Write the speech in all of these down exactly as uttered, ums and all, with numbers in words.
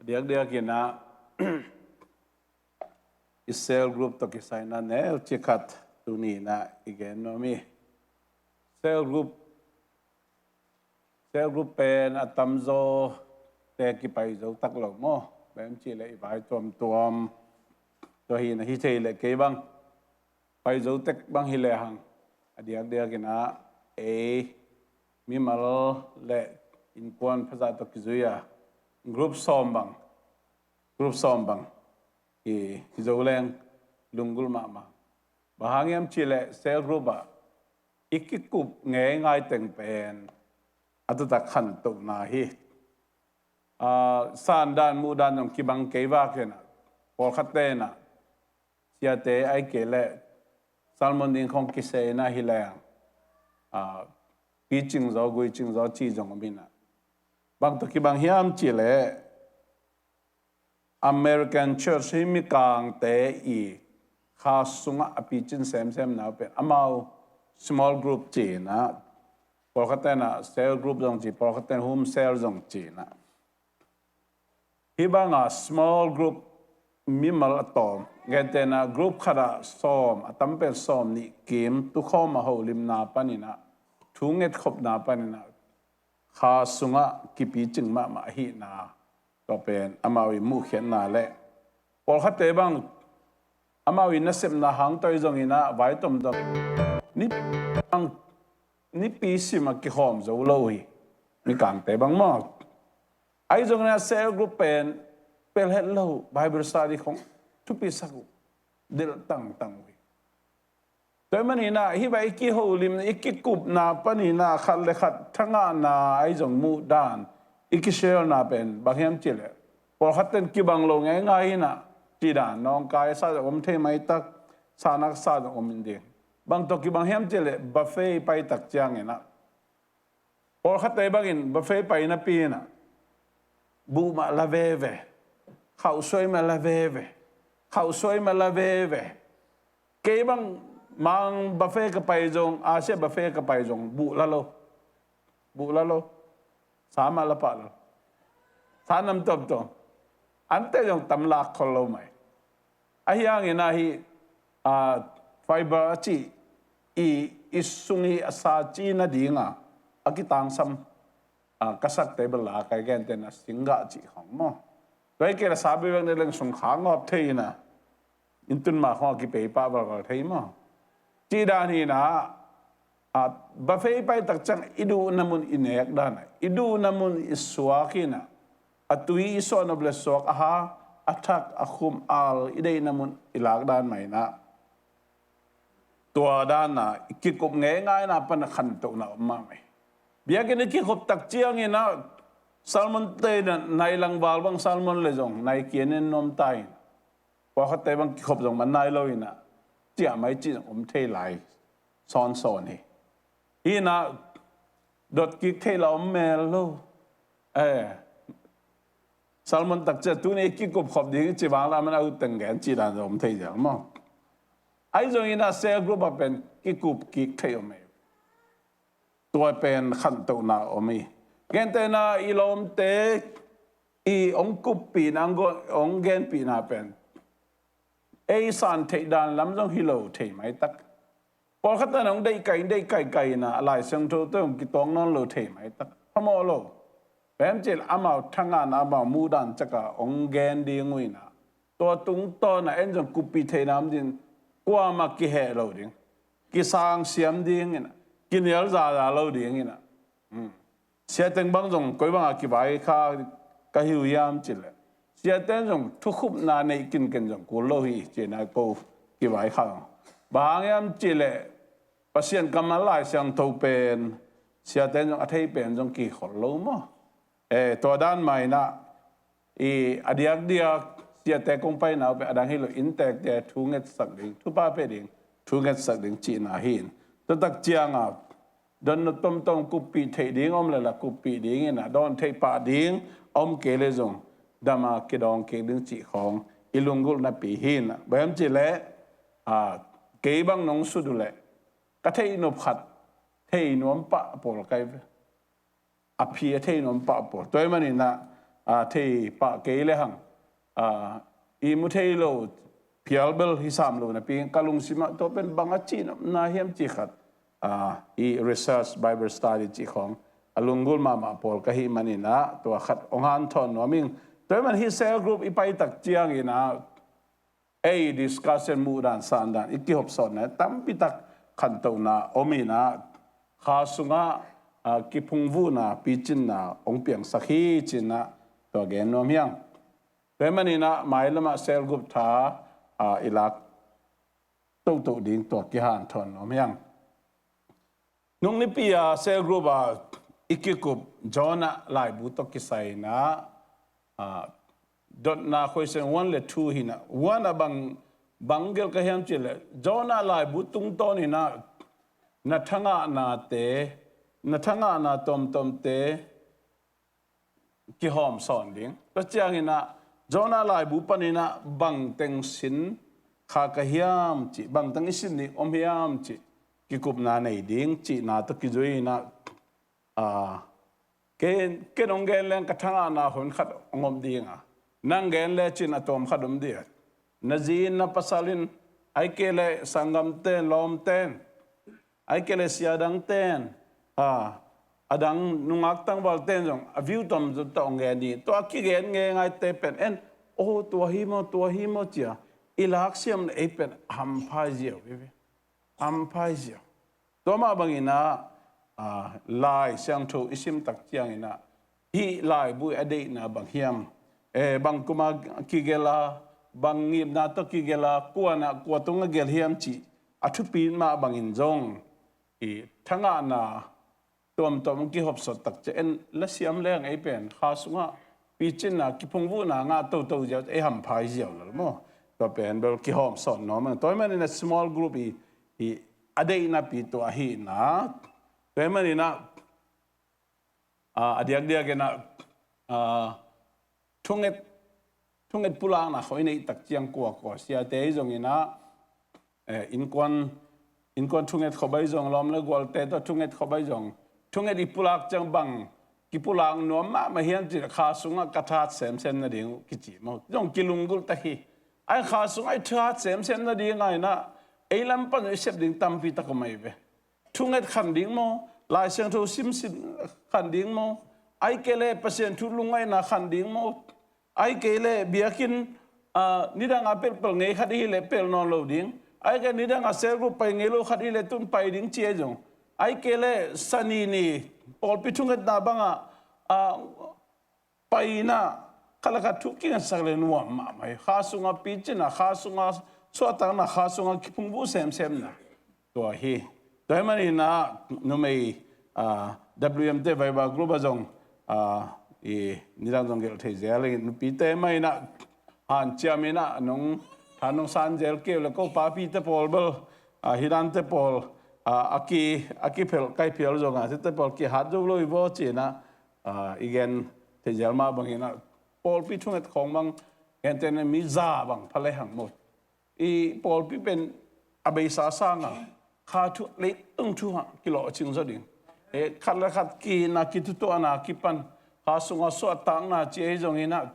Diakdiak in ah i cell group tawh kisai in ah neu cikhat tuni in ah i gen nuam hi. Cell group, cell group pen a tamzaw te kipai zo tak lo maw? Bang hiam cih leh i vai tuamtuam tua hi in ah hi thei leh kei bang pai zo tek bang hi lehang a diakdiak in ah ei mimal le innkuan phazah tawh kizui a group sawm bang, group sawm bang hi, hi zo leng lunggulh mahmah. Bang hang hiam cih leh cell group ah i kikup ngeingai teng pen a taktak khantohna hi. Ah, sandan muhdan zong kibang kei vak in ah pawlkhatte in ah siate ahih kei leh sermon ding khawng kisei in ah hi leng, ah, picing zaw, guicing zaw cih zong om in ah. Bang tawh kibang hiam cih leh American church hi mikangte i kha sungah a picin semsemna uh pen amau small group ci in ah, pawlkhatte in ah cell group zong ci, pawlkhatte in ah home cell zong ci in ah. Hih banga small group mimal a tawm, gentehna group khatah sawm, a tam pen sawm nih kim tukhawm a holimna panin ah, thu ngetkhopna panin ah kha sungah kipicing mahmah ahihna tua pen amau i muhkhiatna le pawlkhatte bang amau i nasepna hang tawh i zong in ah vai tomtom ni, nipi sim a kikhawm zo lo hi. Mikangte bang maw? Ahi zongin ah cell group pen pel het lo, Bible study khong thupi sak uh, delh tangtang uh hi. Tua ahih manin ah hih bang i kiholim, i kikupna panin ah khat le khat thangahna ahi zong muhdan, i kiselna pen bang hiam cih leh pawlkhatte in kibang lo ngeingai in ah, cih dan nawngkai sa zong om thei maitak, sa nak sa zong om in ding. Bang tawh kibang hiam cih leh buffet i pai tak ciangin ah pawlkhatte bangin buffet pai napi in ah buh mah la veve, khauhsuai mah la veve, khauhsuai mah la veve. Kei bang Mang buffet ka pai zong, Asia buffet ka pai zong buh la lo, buh la lo. Sa mah la pah lo. Sa nam tomtom. Ante zong tam lak khol lo mai. Ahi hangin ah hih, ah, fiber a cih i, i sung i a sa ci nadinga a kitangsam, ah, ka sakte bel la kai, gentehna singgah cih khong maw? Tua hi kei leh sa bebek ne leng sung kha ngawp thei in ah, inntun mah khong a kipei pah valval thei maw? Cih dan hi in ah, ah, buffet i pai tak ciang i duhna mun i nek dan ah, i duhna mun i suak in ah, a tui i suah nop le suak a ha, a thak, a khum, al i deihna mun i lak dan mah in ah, tua dan ah i kikup ngeingaina pan a khantohna om mahmah hi. Biakinn i kikhop tak ciangin ah sermon te in ah nai langval bang sermon le zong nai kian in nuam ta in, pawlkhatte bang kikhop zong man nai lo in ah, ciah mai cih zong om thei lai sawnsawn hi. Hi in ah dot kik thei la om mel lo. Eh, sermon tak ciang tuni kikup khop ding ci vang la man a ut teng gen cih dan zong om thei zel maw? Ahi zongin ah cell group ah pen kikup kik thei om hi. Tua pen khantohna om hi. Gentehna i lawmte i hong kuppihna, hong go-, hong genpihna pen ei san theih dan lam zong hi lo thei maitak. Pawlkhat in hong deih kai, deih kaikai in ah Lai Siangtho tawh hong kituak nawn lo thei maitak. Phamawh lo. Bang hiam cih leh amau thangahna, amau muhdan ciang a hong gen ding uh in ah, tua tungtawn ah en zong kuppih theihna om ding, kuamah kiheh lo ding, kisang siam ding in ah, kinial zaza lo ding in ah. Hmm. Siate bang zong koi bangah kivaikhak ka hi uh hiam cih leh, siate zong thukhupna neih kinken zong kul lo hi, ci-in ah ko kivaikhak. Bang hang hiam cih leh Pasian kammal Lai Siangtho pen siate zong a thei pen zong kikhol lo maw? Eh, tua dan mah in ah i a diakdiak siate kong paina uh pen a dang hi lo, inntekte thu ngetsak ding, thupha pia ding, thu ngetsak ding cihna hi in. Tua tak ciang a dotnop tomtom kuppih theih ding om leh la kuppih ding in ah, dawn theih pah ding a om kei leh zong dam a kidawng kik ding cih khawng i lunggulhnapi hi in ah. Bang hiam cih leh, ah, kei bang nong sut uh leh ka theih nop khat thei nuam pah pawl ka hi ve. A phi a thei nuam pah pawl. Tua ahih manin ah a, thei pah kei le hang, a, i mu thei lo phial bel hi sam lo napi ka lungsim ah tua pen bang a cihnopna hiam cih khat, a, i research Bible study cih khawng a lunggulh mahmah pawl ka hih manin ah tua khat hong hanthawn nuam ing. Tua ahih man hih cell group i pai tak ciangin ah ei discussion muhdan sandan i kihopsawhna tampi tak khantohna om in ah kha sungah, a, kiphungvuhna picinna hong piangsak hi ci-in ah tua gen nuam hi ing. Tua ahih manin ah mailam ah cell group tha, a, i lak toto ding tua kihanthawn nuam hi ing. Nung nipi a cell group ah i kikup Jonah laibu tawh kisai in ah, a, dotna question one le two hi in ah, one ah bang, bang gelh ka hiam cih leh Jonah laibu tungtawn in ah na thangahnate, na thangahna tuamtuamte kihawm sawn ding. Tua ciangin ah Jonah laibu panin ah bangteng sin kha ka hiam cih, bangteng i sin ding om hiam cih kikupna nei ding cihna tawh kizui in ah, a, ken, ken hong gen leng ka thangahna hun khat hong om ding a, nang gen lecin a tuam khat om ding a, na zi in na pasal in, ahih kei leh sanggamten, lawmten, ahih kei leh sia dangten, a, a dang nungak tangvalten zong a view tuamtuam tawh hong gen ding. Tua kigen ngeingaite pen en, oh, tua hi maw, tua hi maw ci-a i laksiam leh ei pen a hampha ziau hi ve. A hampha ziau. Tua mah bangin ah, a, Lai Siangtho i sim tak ciangin ah hih laibu a deihna bang hiam? Eh, bang kum a kigelh a, bang ngimna tawh kigelh a, kua'n ah, kua tung a gelh hiam cih a thupi mah bangin zong i thangahna tuamtuam kihopsawh tak ciang en lasiam leng ei pen kha sungah picinna kiphungvuhna ngah toto ziau ei hampha ziau lel maw? Tua pen bel kihawm sawn nuam ing. Tua ahih manin ah small group i, i a deihnapi tua hi in ah. Tua ahih manin ah, a, a diakdiak in ah, a, thunget, thunget pulakna khawng i neih tak ciang kuakua siate ahi zongin ah, eh, innkuan, innkuan thunget khop ahi zong, lawm le gualte tawh thunget khop ahi zong, thunget i pulak ciang bang kipulak nuam mahmah hiam cih leh kha sungah ka that semsem nading uh kici maw? Zong kilunggulh ta hi. Ahih kha sungah i that semsem nading ah in ah ei lam pan i sep ding tampi tak om ahi ve. Thunget khan ding maw? Lai Siangtho simsim khan ding maw? Ahih kei leh Pasian thu lungngaihna khan ding maw? Ahih kei leh biakinn, a, nidang a pelh pelh ngei khat i hi leh pelh nawn lo ding. Ahih kei leh nidang a cell group pai ngei lo khat i hi leh tun pai ding ci ahi zong. Ahih kei leh Sani ni pawlpi thungetna bangah, a, pai in ah khat le khat thu kingetsak leh nuam mahmah hi. Kha sungah picinna, kha sungah suahtakna, kha sungah kiphungvuh semsemna tua hi. Tua ahih manin ah numei, a, W M te Viber group ah zong, a, i nidang zong gelh thei zel hi. Nupite mah in ah hanciam in ah nong, tha nong san zel kei uh leh ko papite pawl bel, a, hih dante pawl, a, a ki, a kiphelh kaiphial zong a, hihte pawl kihat zo lo hi vaw ci in ah, a, i gen thei zel mah bangin ah pawlpi thunget khawng bang gentehna mi za bang pha lehang maw? I pawlpi pen a beisa sangin kha thu, leitung thu ah kilawhcing zaw ding. E, khat le khat ki-itna, kitutuahna kipan kha sungah suahtakna ci ahi zongin ah,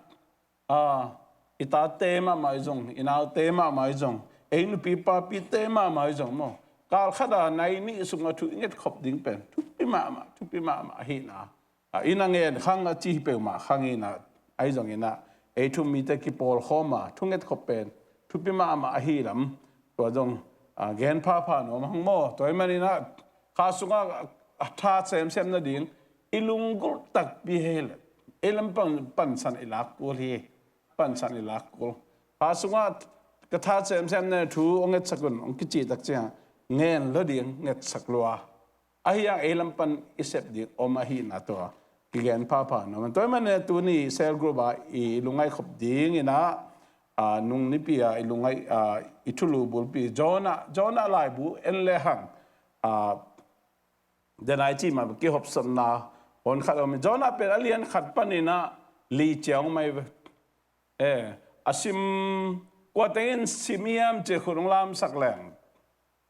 a, i tate mahmah ahi zong, i naute mahmah ahi zong, ei nupi papite mahmah ahi zong maw, kal khat a nai nih sungah thu i ngetkhop ding pen thupi mahmah, thupi mahmah ahihna, a, i na ngen khang a ci hi peuhmah khang in ah, ahi zongin ah ei thu um mite kipawlkhawm a thu ngetkhop pen thupi mahmah ahi lam, tua zong, a, gen phapha nuam hang maw? Tua ahih manin ah kha sungah a that semsem nading i lunggulh takpi hi leh ei lam pan, pansan i lak kul hi. Pansan i lak kul. Kha sungah ka that semsem na thu hong ngetsak un hong kici tak ciang ngen lo ding, ngetsak lua. Ahi hang ei lam pan i sep ding om ahihna tua kigen phapha nuam. Tua ahih manin ah tuni cell group ah i lungngaih khop dingin ah, a, nung nipi a i lungngaih, a, i thulu bulpi Jonah, Jonah laibu en lehang, a, denai cih mah kihopsakna hon khat om hi. Jonah pen a lian khat panin ah li ciang om ahi ve. E, a sim, kua tengin sim hiam ci khut hong lamsak leng,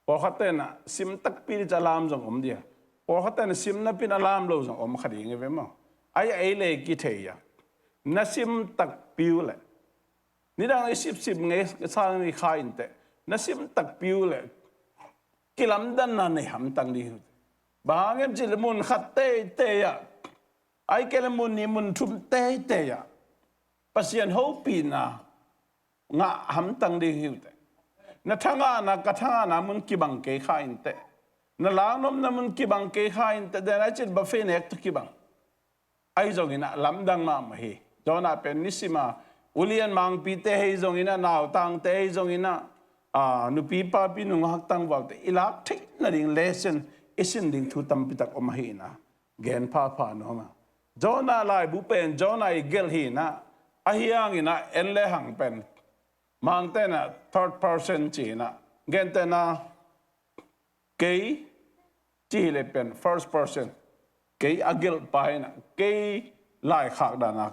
pawlkhat ten ah sim takpi ding ci a lam zong om ding a, pawlkhat ten ah sim napi in a lam lo zong om kha ding hi ve maw? Ahi a ei le kithei a na sim takpi uh leh, nidang i sipsip ngei sa ngei kha inteh, na sim takpi uh leh kilamdanna nei hamtang ding hi uh teh. Bang hang hiam cih leh mun khat teitei ah, ahih kei leh mun nih mun thum teitei ah Pasian hopihna ngah hamtang ding hi uh teh. Na thangahna, ka thangahna mun kibang kei kha inteh, na laknopna mun kibang kei kha inteh, den a cin buffet nek tawh kibang. Ahi zongin ah lamdang mahmah hi. Jonah pen nisim a ulian mangpite ahi zongin ah, nautangte ahi zongin ah, a, nupi papi nungak tangvalte i lak theih nading lesson i sin ding thu tampi tak om ahi in ah, gen phapha nuam a. Jonah laibu pen Jonah i gelh hi in ah, ahi hangin ah en le hang pen Mangte'n ah third person ci in ah, gente'n ah kei ci hi leh pen first person, kei a gelhpa in ah, kei laikhak dan a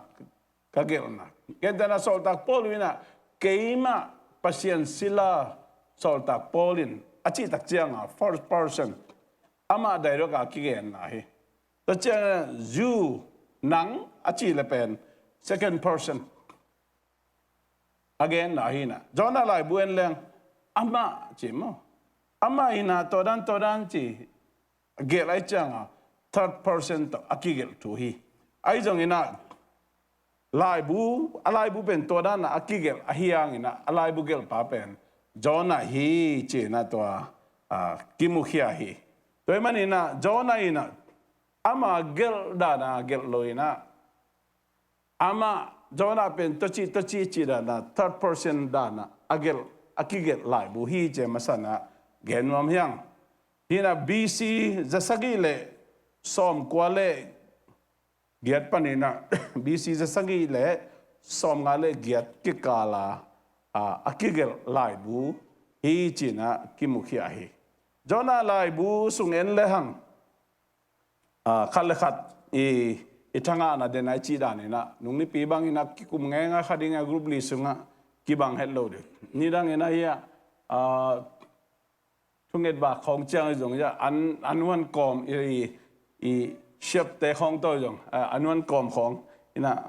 ka gelhna. Gente'n ah sawltak Paul in ah, keimah Pasian sila sawltak Paul in, a cih tak ciang a first person, amah direct a kigenna hi. Tua ciang a, you, nang a cih leh pen second person a genna hi in ah, Jonah laibu en leng, amah ci maw, amah in ah tua dan tua dan ci gelh ahih ciang a, third person tawh a kigelh thu hi. Ahi zongin ah laibu, a laibu pen tua dan a a kigelh ahi hangin ah, a laibu gelhpa pen Jonah hi ci in ah tua, a, kimukhia hi. Tua ahih manin ah Jonah in ah ama gelh dan a gelh lo in ah, amah, Jonah pen tua ci tua ci cih dan a, third person dan a a gelh, a kigelh laibu hi ci a masa in ah gen nuam hi ing. Hi in ah B C zasagih leh sawmkua leh giat panin ah, B C zasagih leh sawmnga leh giat kikal a, a, a kigelh laibu hi ci in ah kimukhia hi. Jonah laibu sung en le hang, a, khat le khat i, i thangahna den a i cih dan in ah, nung nipi bang in ah kikum ngeingai kha ding a, group li sungah kibang het lo ding. Nidang in ah hi a, a, thunget vak khawng ciang hi zong hi a, an, an huan kawm i, i, i siapte khawng tawh hi zong, a, an huan kawm khawng in ah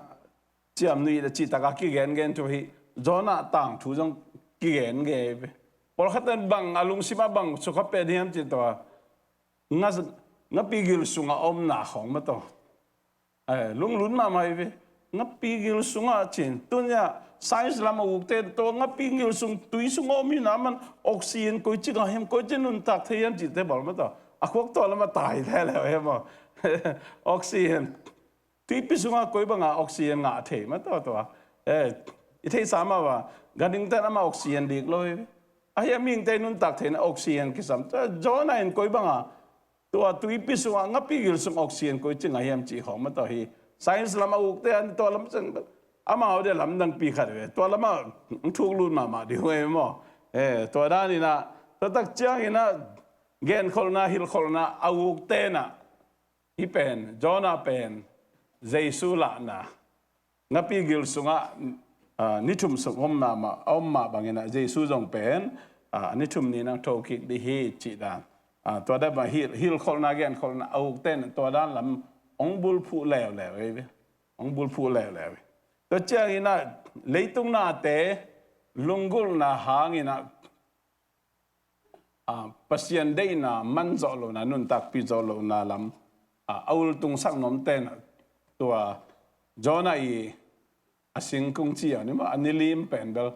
ciamnuih a cih tak a kigengen thu hi. Jonah tangthu zong kigengen hi ve. Pawlkhat in bang a lungsim ah bang sukha pen hiam cih tua, nga, ngapi gil sungah omna khawng mah tawh, eh, lunglut mahmah hi ve. Ngapi gil sungah cin, tuni a science lam a ukte tawh ngapi gil sung, tui sung om hi na, aman oxygen koi ci ngah hiam, koi ci nuntak thei hiam cihte bawl mah tawh, a khuak tua lamah tai leuleu hi maw. Oxygen, tuipi sungah koi banga oxygen ngah thei mah tawh tua. Eh, i theihsa mah va, ganhingte'n amah oxygen dik lo hi ve. Ahi a mihingte nuntak theihna oxygen kisam. Tua Jonah in koi banga tua tuipi sungah ngapi gil sung oxygen koi ci ngah hiam cih khawng mah tawh hi. Science lam a ukte an tua lam ciang, amau dia lamdangpi khat ve. Tua lamah thuk lut mahmah ding uh hi maw. Eh, tua dan in ah, tua tak ciang in ah genkholhna, hilhkholhna a ukte'n ah, hih pen, Jonah pen Jesu lahna, ngapi gil sungah, a, ni thum sung omna mah, a om mah bangin ah Jesu zong pen, a, ni thum ni nang thokik ding hi cih dan. A, tua dan mah hil, hilhkholhna, genkholhna a ukte'n tua dan lam hong bulphuh leuleu hi ve. Hong bulphuh leuleu hi. Tua ciang in ah leitung nate lunggulhna hangin ah, a, Pasian deihna man zawh lohna, nuntakpih zawh lohna lam, a, a ultungsak nuamte'n ah, tua Jonah i a singkung ci a ni maw, a nilim pen bel,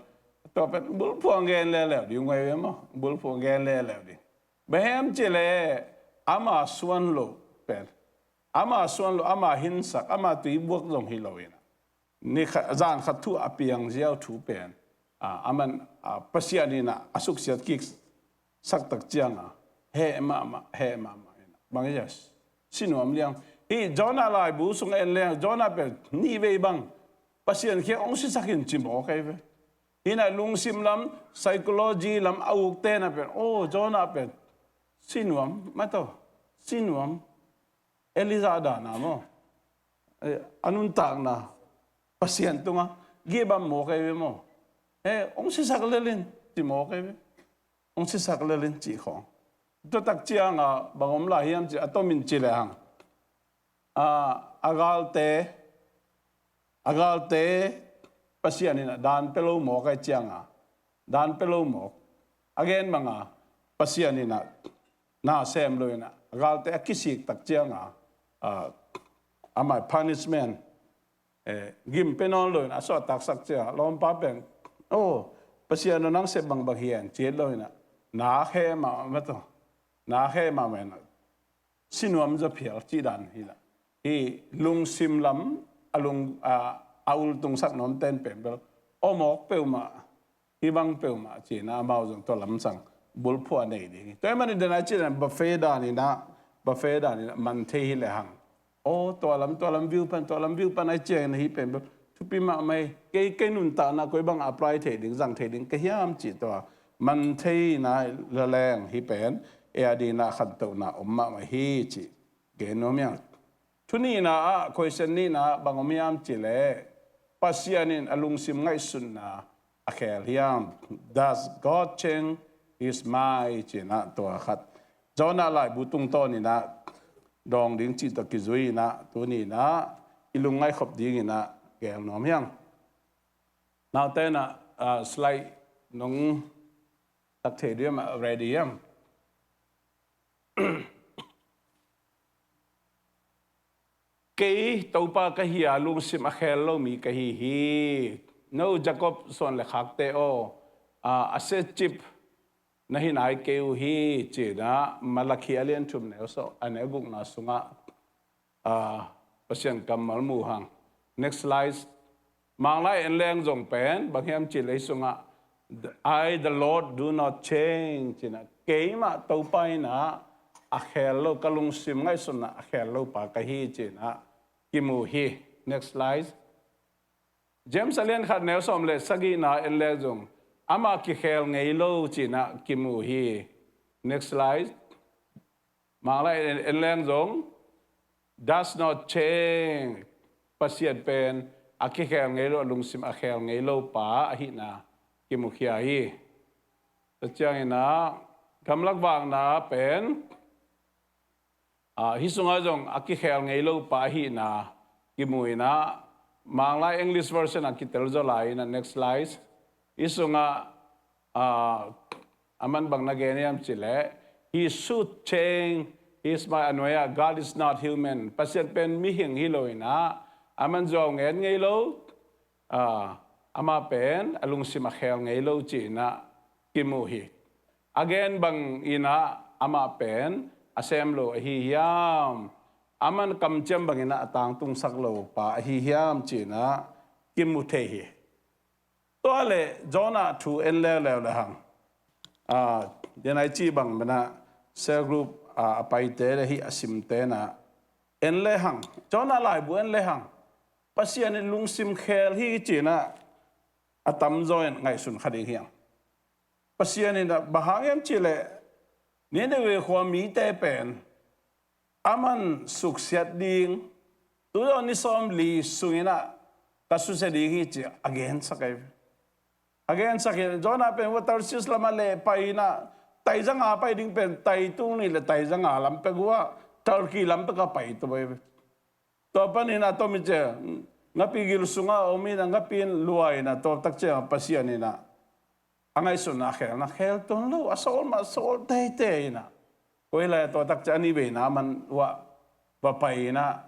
tua pen bulphuh a gen leuleu ding uh hi ve maw, bulphuh a gen leuleu ding. Bang hiam cih leh ama suan loh pen, ama suan loh, ama hinsak, ama tuibuak zong hi lo in ah, ni khat, zan khat thu a piang ziau thu pen, a, aman, a, Pasian in ah a suksiat kik sak tak ciang a, heh mahmah, heh mahmah in ah. Bang hi a, si nuam liang. Hih Jonah laibu sung en leng, Jonah pen nih vei bang Pasian kiang hong sisak in ci mawk hi ve. Hi in ah lungsim lam, psychology lam a ukte'n ah pen, oh, Jonah pen si nuam mah tawh, si nuam. Elijah dan a maw, eh, a nuntakna Pasian tungah gibam mawk hi ve maw. Eh, hong sisak lel in ci mawk hi ve. Hong sisak lel in cih khawng. Tua tak ciang a bang om lai hiam cih a tomin ci lehang, a, a galte A galte Pasian in ah dan pia lo mawk ahih ciangin, dan pia lo mawk, a gen bangin Pasian in ah na sem lo in ah, a galte a kisik tak ciangin, ah, amah punishment, eh, gim pia nawn lo in a suahtaksak ciangin lawmpa pen, "Oh, Pasian aw, nang sep bangbang hi hang," ci lo in ah, na khe mahmah, na khe mahmah in ah, si nuam zaw phial cih dan hi in ah. Hih lungsim lam a lung, a, a ultungsak nuam ten pen bel aw mawk peuhmah, hih bang peuhmah ci in ah, amau zong tua lam sang bulphuh a nei ding hi. Tua ahih manin den a cih dan, buffet dan in ah, buffet dan in ah man thei hi lehang, aw, tua lam, tua lam view pan, tua lam view pan ahih ciangin hih pen bel thupi mahmah hi. Kei, kei nuntakna koi bang apply thei ding, zang thei ding ka hiam cih tua man thei in ah la leng, hih pen ei adingin ah khantohna om mahmah hi cih gen nuam hi hang. Thu nihna ah, question nihna ah bang om hiam cih leh, Pasian in a lungsim ngaihsutna a khel hiam? Does God change his mind? Ci in ah tua khat. Jonah laibu tungtawn in ah dawng ding cih tawh kizui in ah, tuni in ah i lungngaih khop ding in ah gel nuam hi hang. Naute in ah, ah, slide nong tak thei diam, ah, ready hiam? Kei Topa ka hi a, lungsim a khel lo mi ka hi hi. No Jacob suan le khakte aw, a, a siacip na hi nai kei uh hi, ci in ah Malakhi a lian thum, neu sawm, a neu gukna sungah, a, Pasian kammal mu hang. Next slide. Manglai en leng zong pen bang hiam cih leh hih sungah, "I, the Lord, do not change," ci in ah, "Keimah Topa in ah a khel lo, ka lungsim ngaihsutna a khel lo pa ka hi," ci in ah kimu hi. Next slide. James a lian khat, neu sawm le sagihna en leng zong, "Amah kikhel ngei lo," ci in ah kimu hi. Next slide. Manglai en, en leng zong, "Does not change." Pasian pen a kikhel ngei lo, a lungsim a khel ngei lo pa ahihna kimukhia hi. Tua ciangin ah, gamlak vakna pen, ah, hih sungah zong a kikhel ngei lo pa ahihna kimu in ah, Manglai English version ah kitel zaw lai in ah, next slide. Hih sungah, ah, aman bang na gen hiam cih leh, "He should change his mind," a nuai-ah, "God is not human." Pasian pen mihing hi lo in ah, aman zuau ngen ngei lo, ah, amah pen a lungsim a khel ngei lo ci in ah kimu hi. A gen bang in ah amah pen a sem lo ahi hiam? Aman kamciam bang in ah a tangtungsak lo pa ahi hiam ci in ah kimu thei hi. Tua leh Jonah thu en leuleu lehang, ah, den a i cih bang bel ah cell group, ah, a paite le hih a simte in ah en lehang, Jonah laibu en lehang, Pasian in lungsim khel hi ci in ah a tamzaw in ngaihsun kha ding hi hang. Pasian in ah bang hang hiam cih leh, Nineveh khua mite pen aman suksiat ding, tu zaw ni sawmli sung in ah ka susia ding hi ci a gensak ahi. A gensak hi. Jonah pen hua Tarsis lamah leh pai in ah, tai za nga pai ding pen tai tung nih leh tai za nga lam pek uh ah, Turkey lam pek ah pai tua hi. Tua panin a tomin ciang ngapi gil sungah om in ah, ngapi in lua in ah, tua tak ciang Pasian in ah a ngaihsutna khel na khel tuan lo, a sawl mah sawl teitei in ah, koi lai tua tak ciang a niveina man uah va pai in ah,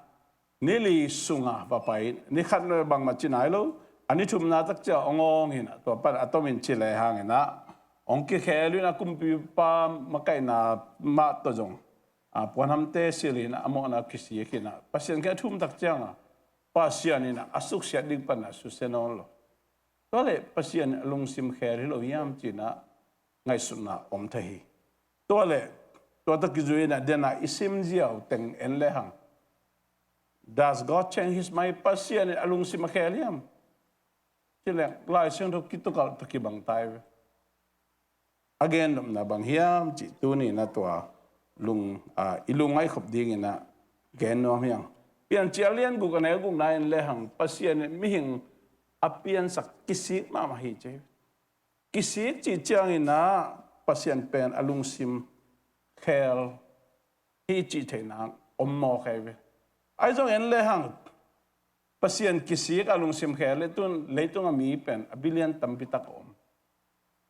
ni li sungah va pai, ni khat bangmah ci nai lo, a ni thumna tak ciang hong awng in ah, tua pan a tomin ci lehang in ah hong kikhel in ah, kumpipa makaihna mah tawh zong, a, puanhamte silh in ah, a mawhna kisik in ah, Pasian kiang a thum tak ciangah Pasian in ah a suksiat ding pan a susia nawn lo. Tua leh Pasian a lungsim khel hi lo hiam ci in ah ngaihsutna om thei hi. Tua leh tua tawh kizui in ah den a i sim ziau teng en lehang, Does God change his mind? Pasian in a lungsim a khel hiam? Ci leng Lai Siangtho kitukalh tawh kibang ta hi ve. A gen nopna bang hiam cih tuni in ah tua lung, a, i lungngaih khop ding in ah gen nuam hi hang. Piancil a lian guk, a neu gukna en lehang, Pasian in mihing a piansak kisik mahmah hi ci hi. Kisik cih ciangin ah Pasian pen a lungsim khel hi cih theihna om mawk ahi ve. Ahi zong en lehang, Pasian kisik a lungsim khel le tun leitung a mi pen a billion tampi tak om.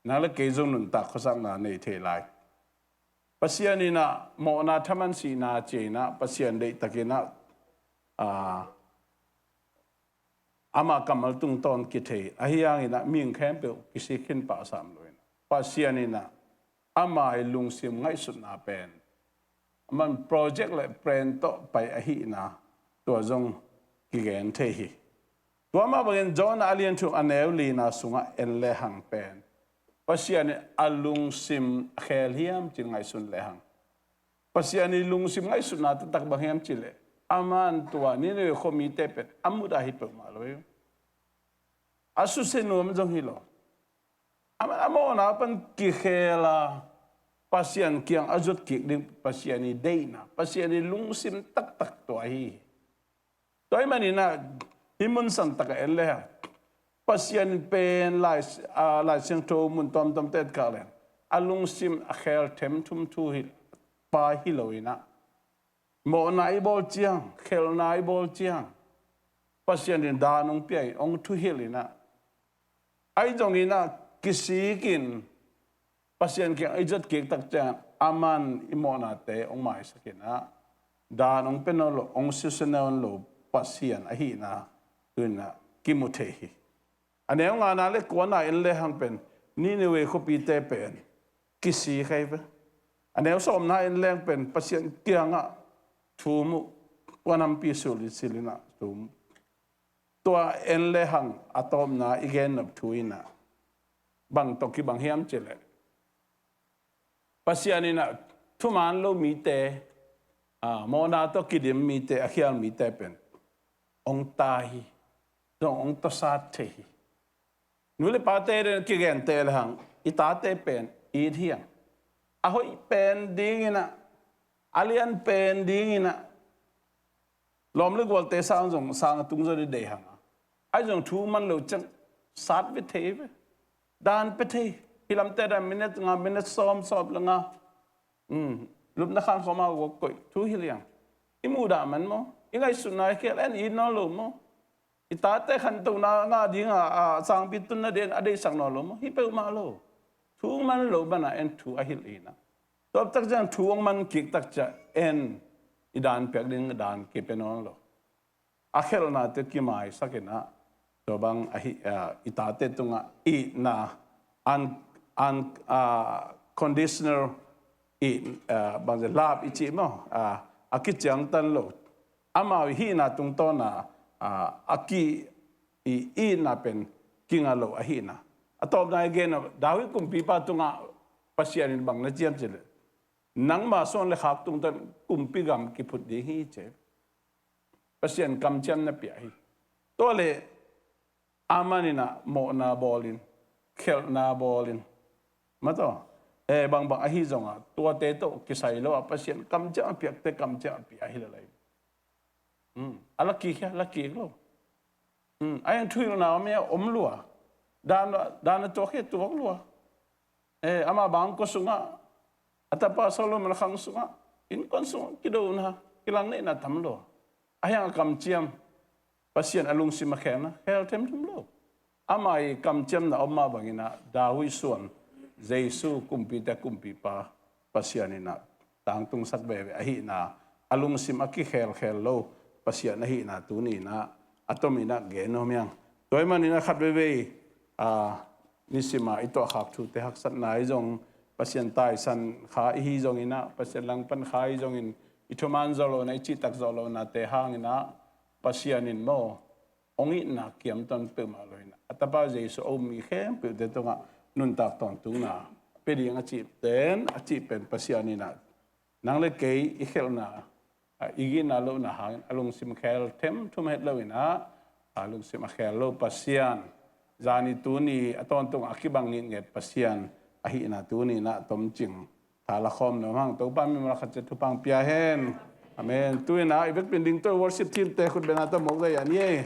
Nang le kei zong nuntak khuasakna nei thei lai. Pasian in ah mawhna thaman sihna ciang in ah Pasian deihtakin ah, aa, ama kammal tungtawn kithei ahi hangin ah mihing khempeuh kisik khin pah sam lo in ah Pasian in ah ama i lungsim ngaihsutna pen aman project le plan tawh pai ahihna tua zong kigen thei hi. Tua mah bangin John a lian thum a neu lina sungah en lehang pen Pasian in a lungsim a khel hiam cih ngaihsun lehang, Pasian i lungsim ngaihsutna taktak bang hiam cih leh aman tua Nineveh khuamite pen a mudah hi peuhmah lo hi. A susia nuam zong hi lo. Aman a mawhna pan kikhel a Pasian kiang a zuat kik ding Pasian i deihna, Pasian i lungsim taktak tua hi. Tua ahih manin ah hih mun santak ah en lehang Pasian pen Lai, aa, Lai Siangtho mun tuamtuamte etkak lehang a lungsim a khel themthum thu hi, pa hi lo in ah mawhna i bawl ciang, khelhna i bawl ciang Pasian in dan hong pia in hong thuhilh in ah, ahi zongin ah kisik in Pasian kiang i zuat kik tak ciang aman i mawhnate hong maisak in ah dan hong pia nawn lo, hong susia nawn lo Pasian ahihna tu in ah kimu thei hi. A neu ngana le kuana en lehang pen Nineveh khuapite pen kisik hi ve. A neu sawmna en lehang pen Pasian kiangah thu mu, tua nampi sulh i silh in ah thu mu. Tua en lehang a tawpna i gennop thu in ah bang tawh kibang hiam cih leh Pasian in ah thuman lo mite, aa, mawhna tawh kidim mite, a khial mite pen hong tai hi, zong hong tawsat thei hi. Nu le pate den kigente lehang i tate pen it hi hang. A hoih pen ding in ah, a lian pen ding in ah, lawm le gualte sang zong sang a tung zaw ding deih hang a. Ahi zong thu man lo ciang sat ve thei ve. Dan pia thei. Hih lamte dan minute nga, minute sawm, sawm le nga. Um, lupna khan khawm a guak koih thu hi liang. I muhdah man maw? I ngaihsutna i khel en it nawn lo maw? I tate khantohna ngah ding a, a sangpi tunna den a deihsak nawn lo maw? Hi peuhmah lo. Thu man lo banah en thu a hilh in ah. Tua tak ciang thu hong man kik tak ciang en i dan piak ding dan kipia nawn lo. A khelhnate kimaisak in ah tua bang ahi, ah, i tate tungah itna, un, un, ah, conditional it, ah, bang zia love i cih maw, ah, a kiciangtan lo. Amau i hihna tungtawn a, ah, a ki i itna pen kinga lo ahihna. A tawpna i gen a David kumpipa tungah Pasian in bang na ci hiam cih leh, nangma suan le khak tungtawn kumpi gam kiphut ding hi ci. Pasian kamciam na pia hi. Tua leh aman in ah mawhna bawlin, khelhna bawlin, mataw, eh, bangbang ahi zongah tuate tawh kisai lo a Pasian kamciam a piakte kamciam a pia hi lalai. Hmm. A la kik hia, la kik lo. Hmm. A hiang thuhilhna om hia, om lua. Dan, dan a tuak hia, tuak lua. Eh, ama bangkua sungah, a tapa Solomon khang sungah innkuan sungah kidona, kilangneihna tam lua. A hiang a kamciam, Pasian a lungsim a khelna khel themthum lo. Ama i kamciamna om mah bangin ah David suan Jesu kumpite kumpipa Pasian in ah tangtungsak veve ahihna, a lungsim a kikhelkhel lo Pasian ahihna tuni in ah a tomin ah gen nuam hiang. Tua ahih manin ah khat veivei, a, nisima i tuahkhak thute haksatna i zong, Pasian taisan kha i hi zongin ah, Pasian langpan kha i zongin, i thuman zawh lohna, i cihtak zawh lohnate hangin ah Pasian in maw, hong itna kiamtawn peuhmah lo in ah, a tapa Jesu a um mi khempeuhte tungah nuntak tawntungna pia ding a cihten, a cih pen Pasian in ah nang le kei i khelhna, a, i gitna lohna hangin a lungsim khel themthum het lo in ah, a lungsim a khel lo Pasian, zani tuni a tawntung a kibang nitnget Pasian ahihna tuni in ah tomcing tha la khawm nuam hang. Topa mimal khat ciat thupha pia hen. Amen. Tu in ah i vekpi in dingto worship team te khut bengna tawh mawk dai a ni ei.